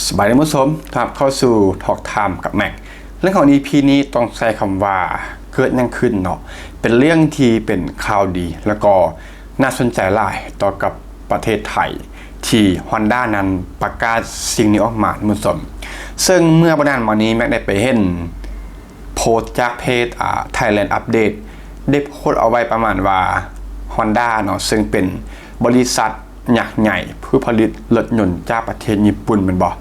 ສະບາຍດີທ່ານຜູ້ຊົມ, ຕ້ອນຮັບເຂົ້າສູ່ Talk Time ກັບ Max. ເລື່ອງຂອງ ອີ ພີ ນີ້ຕ້ອງໃຊ້ຄຳວ່າເກີດຫຍັງຂຶ້ນເນາະ, ເປັນເລື່ອງທີ່ເປັນຂ່າວດີ ແລ້ວກໍໜ້າສົນໃຈຫຼາຍຕໍ່ກັບປະເທດໄທ ທີ່ Honda ນັ້ນປະກາດສິ່ງນີ້ອອກມາທ່ານຜູ້ຊົມ. ເຊິ່ງເມື່ອບໍ່ນານມານີ້ Max ໄດ້ໄປເຫັນໂພສຈາກເພຈ ອາ Thailand Update ໄດ້ໂພສເອົາໄວ້ປະມານວ່າ Honda ເນາະ ເຊິ່ງເປັນບໍລິສັດ ຍັກໃຫຍ່ຜູ້ຜະລິດລົດຍົນຈາກປະເທດຍີ່ປຸ່ນແມ່ນບໍ່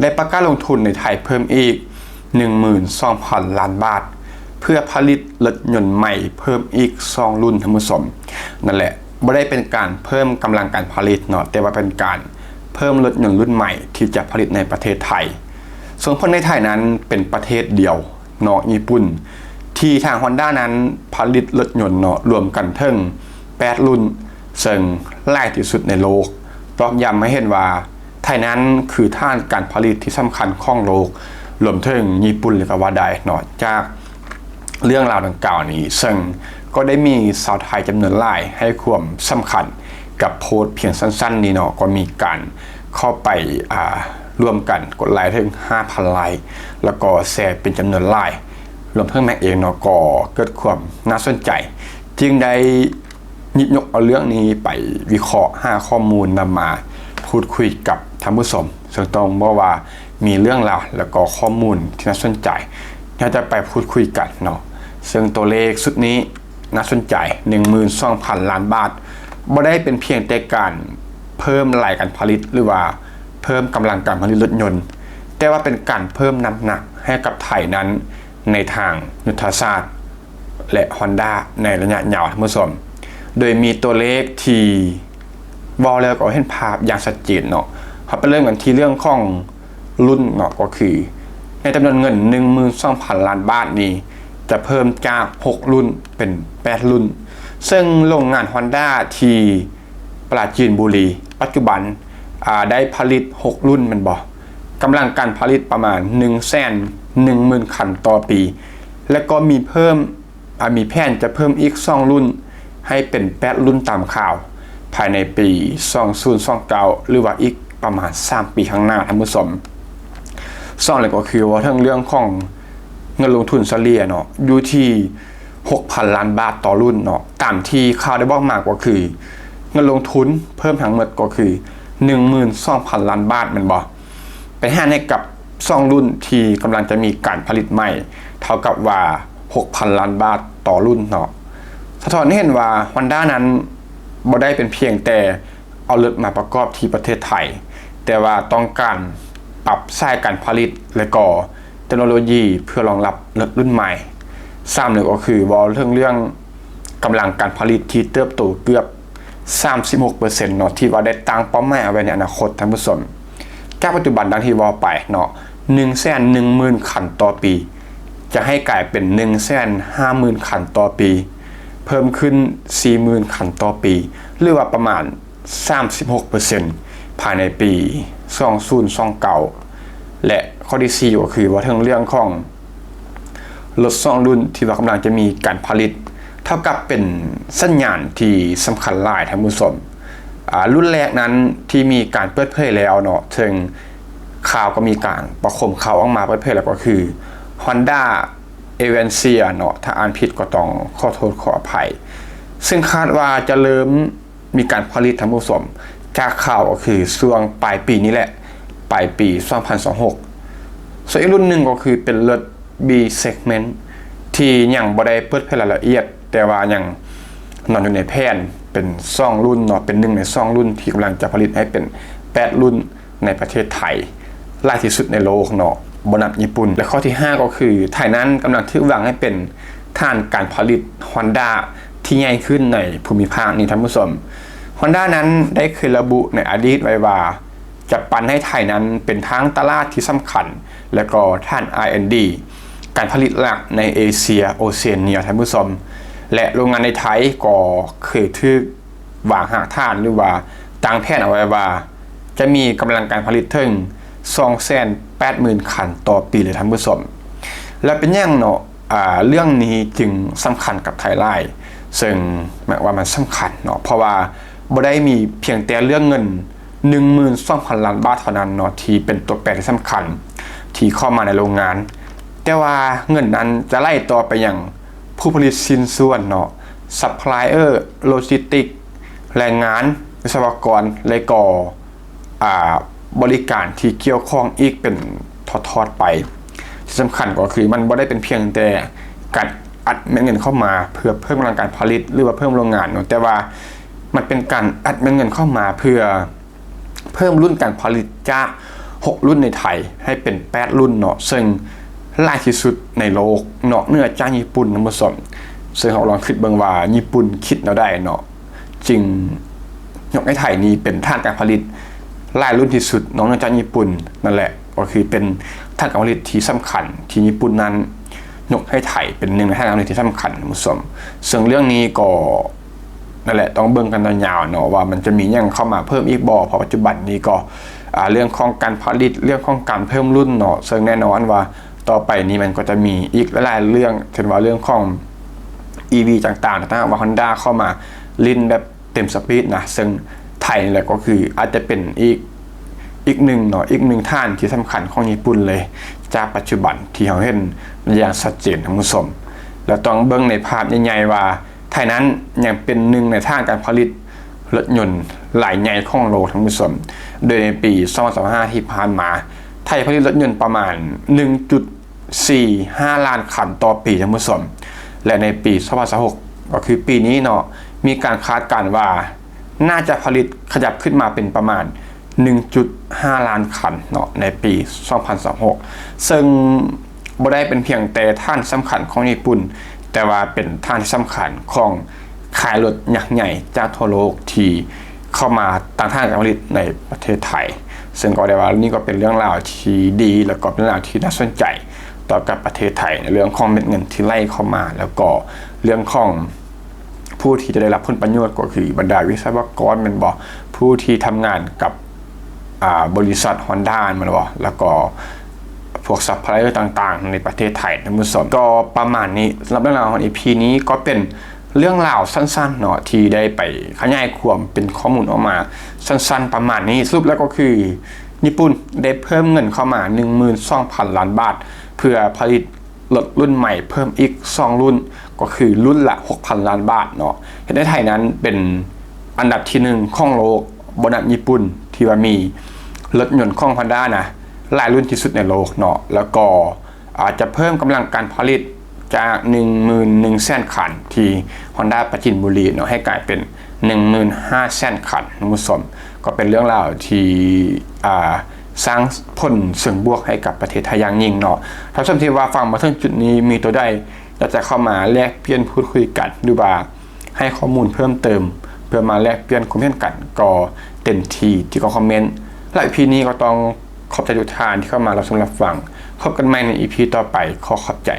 ໄດ້ປະກາດລົງທຶນໃນໄທເພີ່ມອີກ ໜຶ່ງໝື່ນສອງພັນລ້ານບາດ ເພື່ອຜະລິດລົດຍົນໃໝ່ເພີ່ມອີກສອງລຸ້ນທ່ານຜູ້ຊົມ. ນັ້ນແຫຼະ ບໍ່ໄດ້ເປັນການເພີ່ມກຳລັງການຜະລິດເນາະ ແຕ່ວ່າເປັນການເພີ່ມລົດຍົນລຸ້ນໃໝ່ທີ່ຈະຜະລິດໃນປະເທດໄທ. ສົ່ງຜົນໃຫ້ໄທນັ້ນເປັນປະເທດດຽວ ນອກຍີ່ປຸ່ນ ທີ່ທາງ Honda ນັ້ນຜະລິດລົດຍົນເນາະ ລວມກັນເຖິງແປດລຸ້ນ ເຊິ່ງຫຼາຍທີ່ສຸດໃນໂລກ, ຕອກຢ້ຳໃຫ້ເຫັນວ່າໄທນັ້ນຄືຖານການຜະລິດທີ່ສຳຄັນຂອງໂລກ ລວມເຖິງຍີ່ປຸ່ນເລີຍກໍວ່າໄດ້ເນາະ. ຈາກເລື່ອງລາວດັ່ງກ່າວນີ້ ເຊິ່ງກໍໄດ້ມີຊາວໄທຈຳນວນຫຼາຍໃຫ້ຄວາມສຳຄັນກັບໂພສພຽງສັ້ນໆນີ້ເນາະ, ກໍມີການເຂົ້າໄປ ອາ ລວມກັນກົດໄລເຖິງຫ້າພັນໄລ ແລ້ວກໍແຊເປັນຈຳນວນຫຼາຍ. ລວມເຖິງ Max ເອງເນາະ ກໍເກີດຄວາມໜ້າສົນໃຈ ຈຶ່ງໄດ້ຫຍິບຍົກເອົາເລື່ອງນີ້ໄປວິເຄາະ ຫາຂໍ້ມູນນຳມາພູດຄຸຍກັບທ່ານຜູ້ຊົມ. ເຊິ່ງຕ້ອງບອກວ່າມີເລື່ອງລາວ ແລ້ວກໍຂໍ້ມູນທີ່ໜ້າສົນໃຈ ທີ່ເຮົາຈະໄປພູດຄຸຍກັນເນາະ. ເຊິ່ງຕົວເລກຊຸດນີ້ໜ້າສົນໃຈ ໜຶ່ງໝື່ນສອງພັນລ້ານບາດ ບໍ່ໄດ້ເປັນພຽງແຕ່ການເພີ່ມລາຍການຜະລິດ ຫຼືວ່າເພີ່ມກຳລັງການຜະລິດລົດຍົນ, ແຕ່ວ່າເປັນການເພີ່ມນ້ຳໜັກໃຫ້ກັບໄທນັ້ນ ໃນທາງຍຸດທະສາດ ແລະ Honda ໃນໄລຍະຍາວທ່ານຜູ້ຊົມ. ໂດຍມີຕົວເລກທີ່ເວົ້າແລ້ວກໍເຫັນພາບຢ່າງຊັດເຈນເນາະ. ເຮົາໄປເລີ່ມກັນທີ່ເລື່ອງຂອງລຸ້ນເນາະ, ກໍຄືໃນຈຳນວນເງິນ ໜຶ່ງໝື່ນສອງພັນລ້ານບາດນີ້ ຈະເພີ່ມຈາກຫົກລຸ້ນເປັນແປດລຸ້ນ, ເຊິ່ງໂຮງງານ Honda ທີ່ປະຈີນບູລີ ປັດຈຸບັນ ອາ ໄດ້ຜະລິດຫົກລຸ້ນແມ່ນບໍ່? ກຳລັງການຜະລິດປະມານໜຶ່ງແສນໜຶ່ງໝື່ນຄັນຕໍ່ປີ ແລະກໍມີເພີ່ມ ອາ ມີແຜນຈະເພີ່ມອີກສອງລຸ້ນ ໃຫ້ເປັນແປດລຸ້ນຕາມຂ່າວ ພາຍໃນປີສອງພັນຊາວເກົ້າ ຫຼືວ່າອີກປະມານສາມປີຂ້າງໜ້າທ່ານຜູ້ຊົມ. ສອງເລີຍກໍຄືເວົ້າເຖິງເລື່ອງຂອງເງິນລົງທຶນສະເລ່ຍເນາະ ຢູ່ທີ່ຫົກພັນລ້ານບາດຕໍ່ລຸ້ນເນາະ. ຕາມທີ່ຂ່າວໄດ້ບອກມາກໍຄື ເງິນລົງທຶນເພີ່ມທັງໝົດກໍຄືໜຶ່ງໝື່ນສອງພັນລ້ານບາດແມ່ນບໍ່? ໄປຫານໃຫ້ກັບສອງລຸ້ນທີ່ກຳລັງຈະມີການຜະລິດໃໝ່ ເທົ່າກັບວ່າຫົກພັນລ້ານບາດຕໍ່ລຸ້ນເນາະ. ສະທ້ອນໃຫ້ເຫັນວ່າ Honda ນັ້ນບໍ່ໄດ້ເປັນພຽງແຕ່ເອົາລົດມາປະກອບທີ່ປະເທດໄທ, ແຕ່ວ່າຕ້ອງການປັບສາຍການຜະລິດ ແລະກໍເຕັກໂນໂລຢີເພື່ອລອງຮັບລົດລຸ້ນໃໝ່. ສາມເລີຍກໍຄືເວົ້າເຖິງເລື່ອງ ກຳລັງການຜະລິດທີ່ເຕີບໂຕເກືອບສາມສິບຫົກເປີເຊັນເນາະ ທີ່ວ່າໄດ້ຕັ້ງເປົ້າໝາຍເອົາໄວ້ໃນອະນາຄົດທ່ານຜູ້ຊົມ. ຈາກປັດຈຸບັນດັ່ງທີ່ເວົ້າໄປເນາະ ໜຶ່ງແສນໜຶ່ງໝື່ນຄັນຕໍ່ປີ ຈະໃຫ້ກາຍເປັນໜຶ່ງແສນຫ້າໝື່ນຄັນຕໍ່ປີ, ເພີ່ມຂຶ້ນສີ່ໝື່ນຄັນຕໍ່ປີ ຫຼືວ່າປະມານສາມສິບຫົກເປີເຊັນ ພາຍໃນປີສອງພັນຊາວເກົ້າ ແລະ ຂໍ້ທີສີ່ ກໍຄືເວົ້າເຖິງເລື່ອງຂອງ ລົດສອງລຸ້ນທີ່ວ່າກຳລັງຈະມີການຜະລິດ ເທົ່າກັບເປັນສັນຍານທີ່ສຳຄັນຫຼາຍທ່ານຜູ້ຊົມ. ອາ ລຸ້ນແລກນັ້ນທີ່ມີການເປີດເຜີຍແລ້ວເນາະ, ເຊິ່ງຂ່າວກໍມີການປະຄົມຂ່າວອອກມາເປີດເຜີຍແລ້ວ ກໍຄື Honda Avenger ເນາະ, ຖ້າອ່ານຜິດກໍຕ້ອງຂໍໂທດຂໍອະໄພ, ເຊິ່ງຄາດວ່າຈະເລີ່ມ ມີການຜະລິດທ່ານຜູ້ຊົມ, ຈາກຂ່າວກໍຄືຊ່ວງປາຍປີນີ້ແຫຼະ, ປາຍປີສອງພັນຊາວຫົກ. ສ່ວນອີກລຸ້ນໜຶ່ງກໍຄືເປັນລົດ B segment ທີ່ຍັງບໍ່ໄດ້ເປີດເຜີຍລາຍລະອຽດ, ແຕ່ວ່າຍັງນອນຢູ່ໃນແຜນເປັນສອງລຸ້ນເນາະ, ເປັນໜຶ່ງໃນສອງລຸ້ນທີ່ກຳລັງຈະຜະລິດໃຫ້ເປັນແປດລຸ້ນ ໃນປະເທດໄທ ຫຼາຍທີ່ສຸດໃນໂລກເນາະ, ບໍ່ນັບຍີ່ປຸ່ນ. ແລະ ຂໍ້ທີຫ້າ ກໍຄື ໄທນັ້ນກຳລັງຖືກວາງໃຫ້ເປັນຖານການຜະລິດ Honda ທີ່ໃຫຍ່ຂຶ້ນໃນພູມິພາກນີ້ທ່ານຜູ້ຊົມ. Honda ນັ້ນໄດ້ເຄີຍລະບຸໃນອະດີດໄວ້ວ່າ ຈະປັນໃຫ້ໄທນັ້ນເປັນທາງຕະຫຼາດທີ່ສຳຄັນ ແລະ ກໍຖານ R and D ການຜະລິດຫຼັກໃນເອເຊຍໂອເຊເນຍທ່ານຜູ້ຊົມ. ແລະ ໂລງງານໃນໄທກໍເຄີຍຖືກ ວາງຮາກຖານ ຫຼືວ່າຕັ້ງແຜນເອົາໄວ້ວ່າ ຈະມີກຳລັງການຜະລິດເຖິງສອງແສນແປດໝື່ນຄັນຕໍ່ປີເລີຍທ່ານຜູ້ຊົມ. ແລ້ວເປັນຫຍັງເນາະ ອາ ເລື່ອງນີ້ຈຶ່ງສຳຄັນກັບໄທຫຼາຍ? ເຊິ່ງໝາຍວ່າມັນສຳຄັນເນາະ ເພາະວ່າບໍ່ໄດ້ມີພຽງແຕ່ເລື່ອງເງິນ ໜຶ່ງໝື່ນສອງພັນລ້ານບາດເທົ່ານັ້ນເນາະ ທີ່ເປັນຕົວແປທີ່ສຳຄັນທີ່ເຂົ້າມາໃນໂລງງານ. ແຕ່ວ່າເງິນນັ້ນຈະໄຫຼຕໍ່ໄປຍັງຜູ້ຜະລິດຊິ້ນສ່ວນເນາະ, ຊັບພລາຍເອີ, ໂລຈິສຕິກ, ແຮງງານ, ວິສະວະກອນ ແລະກໍ ອາ ບໍລິການທີ່ກ່ຽວຂ້ອງອີກເປັນທອດໆໄປ. ທີ່ສຳຄັນກໍຄືມັນບໍ່ໄດ້ເປັນພຽງແຕ່ການອັດເມັດເງິນເຂົ້າມາເພື່ອເພີ່ມກຳລັງການຜະລິດ ຫຼືວ່າເພີ່ມໂລງງານເນາະ, ແຕ່ວ່າມັນເປັນການອັດເມັດເງິນເຂົ້າມາເພື່ອເພີ່ມລຸ້ນການຜະລິດຈາກຫົກລຸ້ນໃນໄທໃຫ້ເປັນແປດລຸ້ນເນາະ, ເຊິ່ງຫຼາຍທີ່ສຸດໃນໂລກນອກເໜືອຈາກຍີ່ປຸ່ນ ທ່ານຜູ້ຊົມ. ເຊິ່ງເຮົາລອງຄິດເບິ່ງວ່າຍີ່ປຸ່ນຄິດແນວໃດເນາະ ຈຶ່ງຍົກໃຫ້ໄທນີ້ເປັນຖານການຜະລິດຫຼາຍລຸ້ນທີ່ສຸດນອກເໜືອຈາກຍີ່ປຸ່ນ. ນັ້ນແຫຼະ ກໍຄືເປັນຖານການຜະລິດທີ່ສຳຄັນ ທີ່ຍີ່ປຸ່ນນັ້ນຍົກໃຫ້ໄທເປັນໜຶ່ງໃນຖານການຜະລິດທີ່ສຳຄັນ ທ່ານຜູ້ຊົມ. ເຊິ່ງເລື່ອງນີ້ກໍ ນັ້ນແຫຼະ ຕ້ອງເບິ່ງກັນຍາວໆເນາະ ວ່າມັນຈະມີຫຍັງເຂົ້າມາເພີ່ມອີກບໍ່, ເພາະປັດຈຸບັນນີ້ກໍ ອາ ເລື່ອງຂອງການຜະລິດ ເລື່ອງຂອງການເພີ່ມລຸ້ນເນາະ, ເຊິ່ງແນ່ນອນວ່າຕໍ່ໄປນີ້ມັນກໍຈະມີອີກຫຼາຍໆເລື່ອງ ເຊັ່ນວ່າເລື່ອງຂອງ ອີວີ ຕ່າງໆ ຖ້າຫາກວ່າ Honda ເຂົ້າມາຫຼິ້ນແບບເຕັມສະປີດນະ, ເຊິ່ງໄທນີ້ແຫຼະກໍຄືອາດຈະເປັນອີກ ອີກໜຶ່ງເນາະ ອີກໜຶ່ງຖານທີ່ສຳຄັນຂອງຍີ່ປຸ່ນເລີຍ ຈາກປັດຈຸບັນທີ່ເຮົາເຫັນຢ່າງຊັດເຈນ ທ່ານຜູ້ຊົມ. ແລະຕ້ອງເບິ່ງໃນພາບໃຫຍ່ໆວ່າ ໄທນັ້ນຍັງເປັນໜຶ່ງໃນຖານການຜະລິດລົດຍົນລາຍໃຫຍ່ຂອງໂລກ ທ່ານຜູ້ຊົມ, ໂດຍໃນປີສອງພັນຊາວຫ້າທີ່ຜ່ານມາ ໄທຜະລິດລົດຍົນປະມານໜຶ່ງຈຸດສີ່ຫ້າລ້ານຄັນຕໍ່ປີ ທ່ານຜູ້ຊົມ, ແລະໃນປີສອງພັນຊາວຫົກ ກໍຄືປີນີ້ເນາະ ມີການຄາດການວ່າໜ້າຈະຜະລິດຂະຫຍັບຂຶ້ນມາເປັນປະມານໜຶ່ງຈຸດຫ້າລ້ານຄັນເນາະ ໃນປີສອງພັນຊາວຫົກ, ເຊິ່ງບໍ່ໄດ້ເປັນພຽງແຕ່ຖານສຳຄັນຂອງຍີ່ປຸ່ນ ແຕ່ວ່າເປັນຖານທີ່ສຳຄັນຂອງຄ້າຍລົດຍັກໃຫຍ່ຈາກທົ່ວໂລກທີ່ເຂົ້າມາຕັ້ງຖານການຜະລິດໃນປະເທດໄທ. ເຊິ່ງກໍໄດ້ວ່ານີ້ກໍເປັນເລື່ອງລາວທີ່ດີ ແລ້ວກໍເປັນເລື່ອງລາວທີ່ໜ້າສົນໃຈຕໍ່ກັບປະເທດໄທ ໃນເລື່ອງຂອງເມັດເງິນທີ່ໄຫຼເຂົ້າມາ ແລ້ວກໍເລື່ອງຂອງ ຜູ້ທີ່ຈະໄດ້ຮັບຜົນປະໂຫຍດກໍຄືບັນດາວິສະວະກອນແມ່ນບໍ່? ຜູ້ທີ່ທຳງານກັບ ອາ ບໍລິສັດ Honda ແມ່ນບໍ່? ແລ້ວກໍພວກ supplier ຕ່າງໆ ໃນປະເທດໄທ ທ່ານຜູ້ຊົມ. ກໍປະມານນີ້ ສຳລັບເລື່ອງລາວຂອງ ອີພີ ນີ້ ກໍເປັນເລື່ອງລາວສັ້ນໆເນາະ ທີ່ໄດ້ໄປຂະຫຍາຍຄວາມເປັນຂໍ້ມູນອອກມາສັ້ນໆປະມານນີ້. ສະຫຼຸບແລ້ວກໍຄື ຍີ່ປຸ່ນໄດ້ເພີ່ມເງິນເຂົ້າມາໜຶ່ງໝື່ນສອງພັນລ້ານບາດ ເພື່ອຜະລິດ ລົດລຸ້ນໃໝ່ເພີ່ມອີກສອງລຸ້ນ ກໍຄືລຸ້ນລະຫົກພັນລ້ານບາດເນາະ, ເຮັດໃຫ້ໄທນັ້ນເປັນອັນດັບທີໜຶ່ງຂອງໂລກ ບໍ່ນັບຍີ່ປຸ່ນ ທີ່ວ່າມີລົດຍົນຂອງ Honda ນະ ຫຼາຍລຸ້ນທີ່ສຸດໃນໂລກເນາະ, ແລ້ວກໍອາດຈະເພີ່ມກຳລັງການຜະລິດຈາກໜຶ່ງໝື່ນໜຶ່ງແສນຄັນ ທີ່ Honda ປາຈີນບູລີເນາະ ໃຫ້ກາຍເປັນໜຶ່ງໝື່ນຫ້າແສນຄັນ ທ່ານຜູ້ຊົມ. ກໍເປັນເລື່ອງລາວທີ່ ອາ ສ້າງຜົນເຊີງບວກໃຫ້ກັບປະເທດໄທຢ່າງຍິ່ງເນາະ. ທ່ານຜູ້ຊົມທີ່ວ່າຟັງມາເຖິງຈຸດນີ້ ມີໂຕໃດ ຢາກຈະເຂົ້າມາແລກປ່ຽນພູດຄຸຍກັນ ຫຼືວ່າໃຫ້ຂໍ້ມູນເພີ່ມເຕີມ ເພື່ອມາແລກປ່ຽນຄວາມເຫັນກັນ ກໍເຕັມທີ່ທີ່ຄອມເມັນ. ແລະ ອີພີ ນີ້ກໍຕ້ອງຂອບໃຈທຸກທ່ານທີ່ເຂົ້າມາຮັບຊົມຮັບຟັງ. ພົບກັນໃໝ່ໃນ ອີພີ ຕໍ່ໄປ. ຂໍຂອບໃຈ.